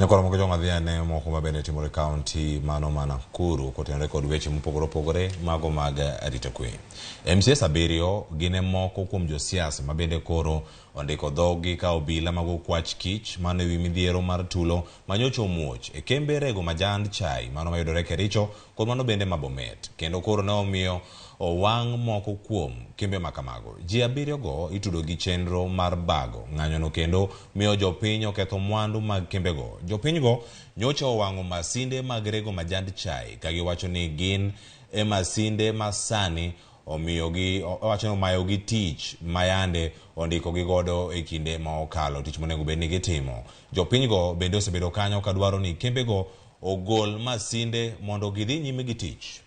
Nyakwar moko joma dhi ane moko ma bende timore kaunti mano ma Nakuru kotenore kod weche mopogore opogore mago mag arita kwe. MCAs abiriyo gin e moko kuom josiasa ma bende koro ondiko dhoggi ka obila mag okwach kich mano ewi midhiero mar tulo manyocha omuoch e kembe rego majand chai mano mayudore Kericho kod mano bende ma Bomet kendo koro ne omiyo owang' moko kuom kembe ma kamago. Ji abiriyogo itudo gi chenro mar bago ng'anyono kendo miyo jopiny oketho mwandu mag kembego. Jopinygo nyocha owang'o masinde mag rego majand chai ka giwacho ni gin e masinde ma sani omiyogi owacho ni omayogi tich ma yande ondikogi godo e kinde ma okalo tich monego bed ni gitimo. Jopinygo bende osebedo kanyo ka dwaro ni kembego ogol masinde mondo gidhi nyime gi tich.